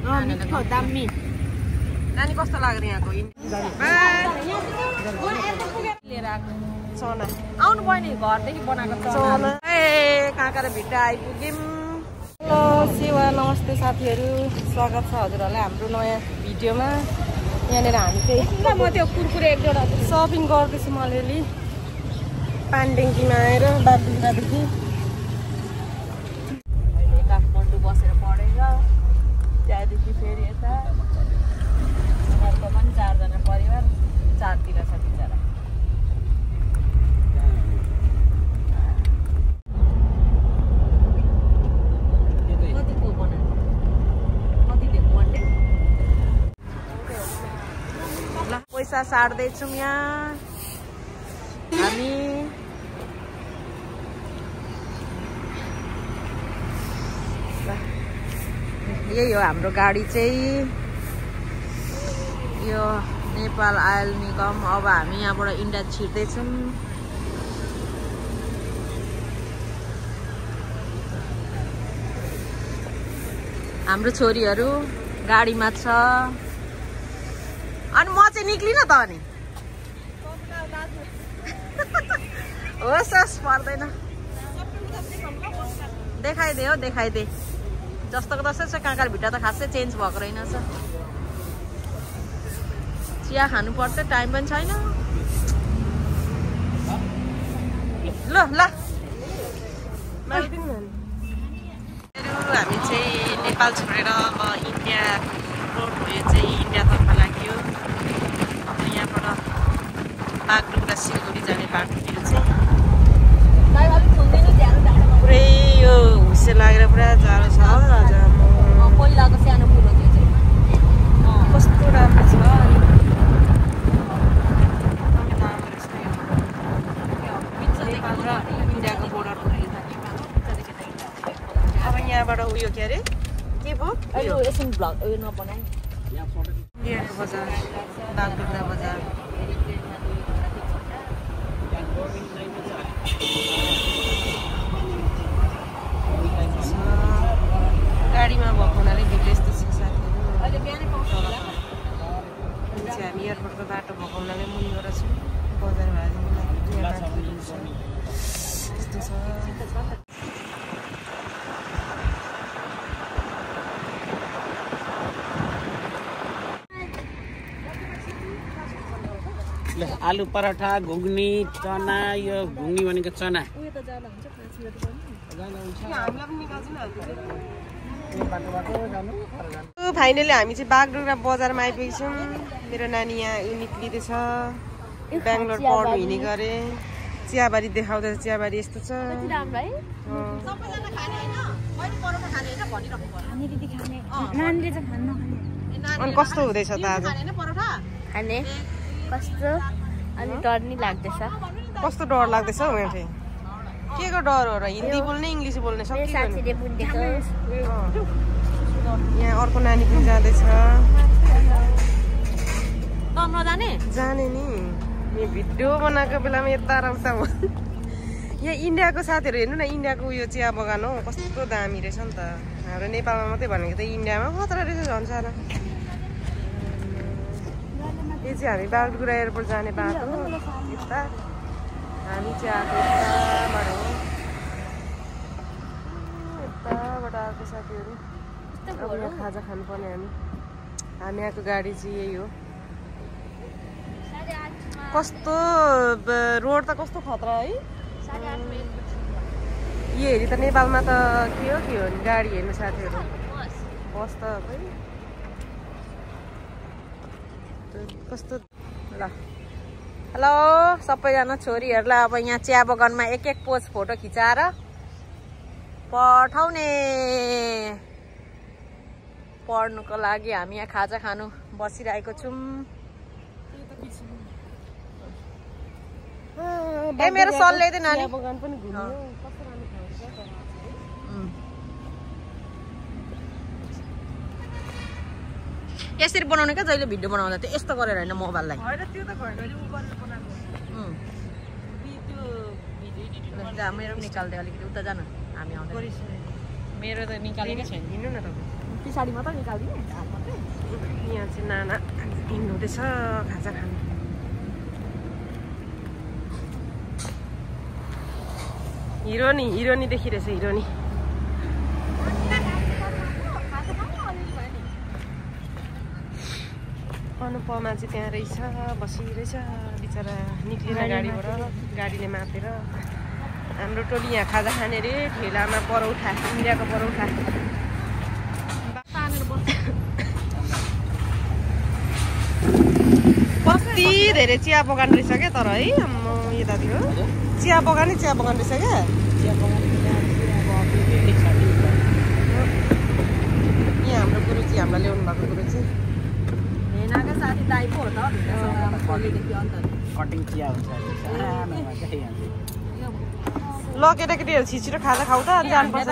मिठो दामी नानी कस्तो लाग्यो यहाँको लिएर आएको चना आउनु पर्ने घरदेखि बनाएको चना काका र भिट्टा आइपुग्यौँ हेलो सेवा नमस्ते साथीहरू स्वागत छ हजुरहरूलाई हाम्रो नयाँ भिडियोमा यहाँनिर हामी चाहिँ म त्यो कुरकुरे एक जोडा सपिङ गर्दैछु म अलिअलि पानडेङ्कीमा आएर बागडुग्रादेखि काठमाडौँ बसेर पढेर त्यहाँदेखि फेरि यता घरको पनि 4 जना परिवार 4 तिर छ बिचरा पैसा साट्दैछौँ यहाँ हामी यही हो हाम्रो गाडी चाहिँ यो नेपाल आयल निगम अब हामी यहाँबाट इन्डिया छिर्दैछौँ हाम्रो छोरीहरू गाडीमा छ अनि म चाहिँ निक्लिन त अनि होस् होस् पर्दैन देखाइदे हो देखाइदे जस्तोको तस्तै छ काँक्रा भिट्टा त खासै चेन्ज भएको रहेनछ चिया खानु पर्छ टाइम पनि छैन ल ल हामी चाहिँ नेपाल छोडेर अब इन्डिया रोड भयो चाहिँ इन्डियातर्फ लाग्यो यहाँबाट बागडुग्रा सिलगढी जाने बाटोतिर चाहिँ पुरै यो हुसे लागेर पुरा जाडो छ आज पहिलाको सानो पुल हो चाहिँ कस्तो राम्रो छ इन्डियाको बोर्डर अब यहाँबाट उयो के अरे के भयो एकछिन भ्लग उयो नबनाए इन्डियाको बजार बागडुग्रा बजार गाडीमा भएको हुनाले भिडियो यस्तो छ साथीहरू हामी एयरपोर्टको बाटो भएको हुनाले मुनिबाट छौँ बजार यस्तो छ आलु पराठा घुग्नी चना यो घुग्नी भनेको चना फाइनली हामी चाहिँ बागडुग्रा बजारमा आइपुगेछौँ मेरो नानी यहाँ निक्लिँदैछ बेङ्गलोर पढ्नु हिँड्ने गरे चियाबारी देखाउँदैछ चियाबारी यस्तो छ अनि कस्तो हुँदैछ त आज खाने कस्तो अनि डर नि लाग्दैछ कस्तो डर लाग्दैछ हौ यहाँ चाहिँ के को डर हो र हिन्दी बोल्ने इङ्ग्लिस बोल्ने साथीले बुझ्दैछ यहाँ अर्को नानी पनि जाँदैछ त नजाने जाने नि यो भिडियो बनाएको बेलामा यता र उता हो यहाँ इन्डियाको साथीहरू हेर्नु न इन्डियाको उयो चिया बगान हो कस्तो दामी रहेछ नि त हाम्रो नेपालमा मात्रै भनेको त इन्डियामा खतरा रहेछ झन् सारा यो चाहिँ हामी बागडुग्रा एयरपोर्ट जाने बाटो हो यता हामी चाहिँ आएको यताबाट हो यताबाट आएको साथीहरू अब खाजा खानुपर्ने हामी आएको गाडी चाहिँ यही हो कस्तो रोड त कस्तो खतरा है यो हेरी त नेपालमा त के हो नि गाडी हेर्नु साथीहरू बस त खै कस्तो ल हेलो सबैजना छोरीहरूलाई अब यहाँ चिया बगानमा एक पोज फोटो खिचाएर पठाउने पढ्नुको लागि हामी यहाँ खाजा खानु बसिरहेको छौँ ए मेरो सल ल्याइदे नानी बगान पनि घुम्यो कस्तो राम्रो ठाउँ छ यसरी बनाउने क्या जहिले भिडियो बनाउँदा त्यो यस्तो गरेर हैन मोबाइललाई हैन त्यो त घरघरि उ गरेर बनाएको त्यो भिडियो एडिट मेरो पनि निकाल्दै अलिकति उता जानु हामी आउँदै मेरो त निकालेकै छैन हिँड्नु न तपाईँ पछाडि मात्र निकाल्दिने यहाँ चाहिँ नाना हिँड्नुहुँदैछ खाजा खानु हिरोनी देखिरहेछ हिरोनी अनुपमा चाहिँ त्यहाँ रहेछ बसिरहेछ बिचरा निक्लेर गाडीबाट गाडीले मातेर हाम्रो टोली यहाँ खाजा खाने रे ठेलामा परौठा इन्डियाको परौठा कति धेरै चिया बगान रहेछ क्या तर है यतातिर चिया बगान रहेछ क्या यहाँ हाम्रो गुरुजी हामीलाई ल्याउनु भएको गुरुजी हेनाका साथी दाइ पो हो त कटिङ चिया हुन्छ ल केटाकेटीहरू छिटो खाजा खाऊ त अनि जानुपर्छ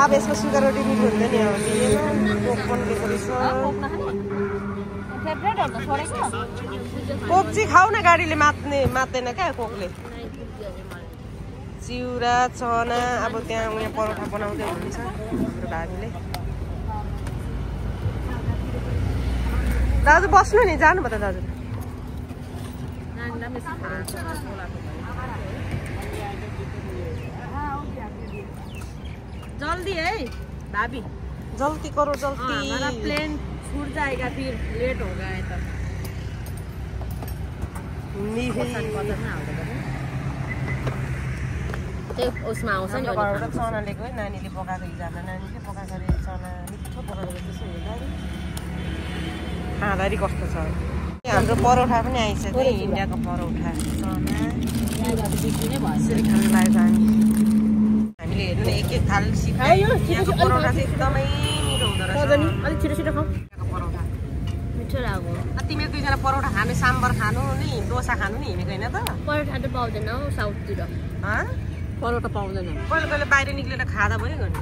अब यसमा सुगर रोटी मिठो हुँदैन कोक चाहिँ खाऊ न गाडीले मात्दैन क्या कोकले चिउरा चना अब त्यहाँ उयो परोठा बनाउँदै हुनुहुन्छ हाम्रो भाबीले दाजु बस्नु नि जानु भयो त दाजु जल्दी है भाभी जल्दी करो जल्दी हमारा प्लेन छूट जाएगा फिर लेट हो गए तो उसमा आउँछ नि चना लिएको है नानीले पकाएको हिजोमा नानीले पकाएको अरे चना मिठो पकाएको त्यसो हुँदाखेरि खाँदाखेरि कस्तो छ हाम्रो परोठा पनि आइसक्यो इन्डियाको परोठा चना यसरी खानु लाग्यो हामीले हेर्नु न एक थाल सिकायो यहाँको परोठा चाहिँ एकदमै मिठो हुँदो रहेछ अलिक छिटो छिटो खाऊ परोठा मिठो लाग्यो तिमीहरू दुईजना परोठा खानु साम्बर खानु नि डोसा खानु नि हिँडेको होइन त परोठा त पाउँदैन हौ साउथतिर परोठा पाउँदैन कहिले कहिले बाहिर निक्लेर खाँदा भयो गर्नु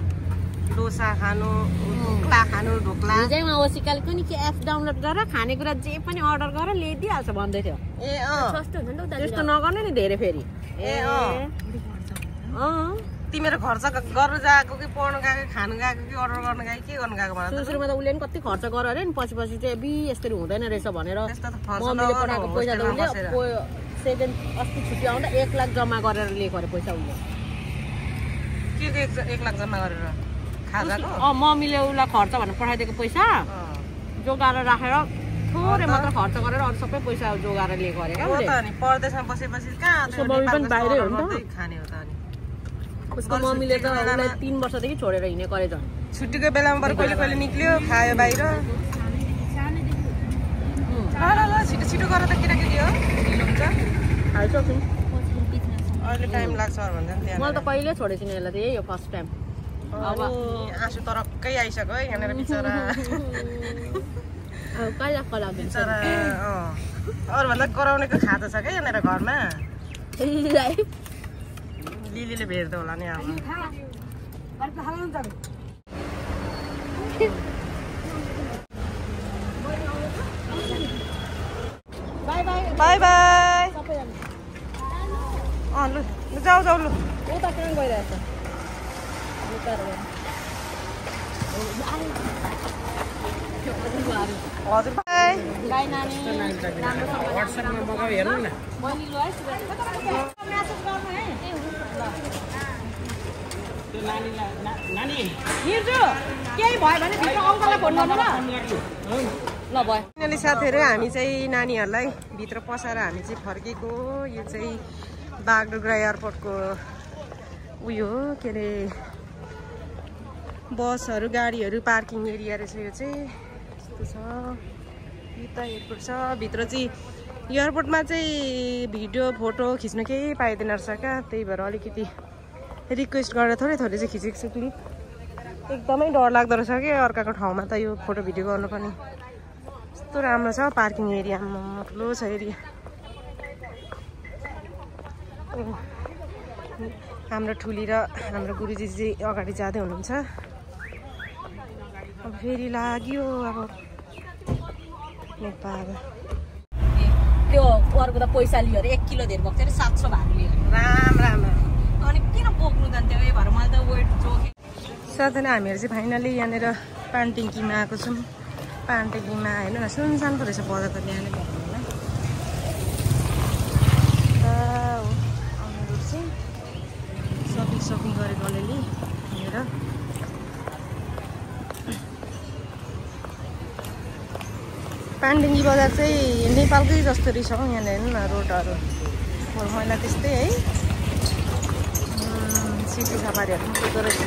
डोसा खानु ढोक्ला खानु ढोक्ला हिजैमा ओसिकाले पनि के एप डाउनलोड गरेर खानेकुरा जे पनि अर्डर गरेर ल्याइदिइहाल्छ भन्दै थियो ए सस्तो हुन्छ नि त त्यस्तो नगर्नु नि धेरै फेरि ए तिमीहरू खर्च गर्नु गएको कि पढ्नु गएको खानु गएको कि अर्डर गर्नु गएको के गर्नु गएको भन सुरुमा त उसले पनि कति खर्च गर अरे नि पछि चाहिँ यसरी हुँदैन रहेछ भनेर मम्मीले पठाएको पैसा त उसले सेकेन्ड अस्ति छुट्टी आउँदा 1 लाख जम्मा गरेर लिएको अरे पैसा उसले के 1 लाख जम्मा गरेर खाजाको मम्मीले उसलाई खर्च भनेर पठाइदिएको पैसा जोगाएर राखेर थोरै मात्र खर्च गरेर अरू सबै पैसा जोगाएर लिएको अरे क्या उसले नि परदेशमा बसेपछि कहाँ मम्मी पनि बाहिरै हो नि त खाने हो त अनि उसको मम्मीले त उसलाई 3 वर्षदेखि छोडेर हिँडेको अरे झन् छुट्टीको बेलामा बरु कहिले कहिले निक्ल्यो खायो बाहिर ल छिटो छिटो गरेर त केटाकेटी हो हुन्छ हाल्छौँ अहिले टाइम लाग्छ भन्दा मैले त कहिले छोडेको छैन यसलाई त्यही हो फर्स्ट टाइम अब आँसु तरक्कै आइसक्यो है यहाँनिर बिचरा बिचरा अरूभन्दा कराउनेको खाजा छ क्या यहाँनिर घरमा लिलीले भेट्दो होला नि अब बाई बाई लु जाऊ जाऊ लु उता कहाँ गइरहेछ हजुर बाई बाई नानी व्हाट्सएपमा मगाऊ हेर्नु न नानी हिजो केही भयो भने भित्र अङ्कललाई फोन गर्नु ल भयो फाइनली साथीहरू हामी चाहिँ नानीहरूलाई भित्र पसाएर हामी चाहिँ फर्केको यो चाहिँ बागडोग्रा एयरपोर्टको उयो हो के अरे बसहरू गाडीहरू पार्किङ एरिया रहेछ यो चाहिँ यस्तो छ यो त एयरपोर्ट छ भित्र चाहिँ एयरपोर्टमा चाहिँ भिडियो फोटो खिच्न केही पाइँदैन रहेछ क्या त्यही भएर अलिकति रिक्वेस्ट गरेर थोरै थोरै चाहिँ खिचेको छु क्लिप एकदमै डर लाग्दो रहेछ कि अर्काको ठाउँमा त यो फोटो भिडियो गर्नु पनि यस्तो राम्रो छ पार्किङ एरियामा ठुलो छ एरिया हाम्रो ठुली र हाम्रो गुरुजी चाहिँ अगाडि जाँदै हुनुहुन्छ अब फेरि लाग्यो अब नेपाल त्यो अर्को त पैसा लियो अरे 1 किलो धेर बोक्छ अरे 700 भारी लियो राम राम अनि किन बोक्नु जान्थ्यो ए भएर मैले त वेट जोके साथै हामीहरू चाहिँ फाइनली यहाँनिर पानटेङ्कीमा आएको छौँ। पानटेङ्कीमा हेर्नु न सुनसान पो रहेछ बजार त बिहानै आउने रोड चाहिँ सपिङ गरेको अलिअलि हेर पानटेङ्गी बजार चाहिँ नेपालकै जस्तो रहेछ हौ। यहाँ हेर्नु न रोडहरू फोहोर मैला त्यस्तै है। सिटी सफारीहरू पनि कुदो रहेछ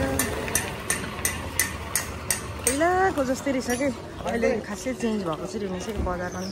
पहिलाको जस्तै रहेछ कि अहिले खासै चेन्ज भएको चाहिँ रहेछ कि बजार पनि।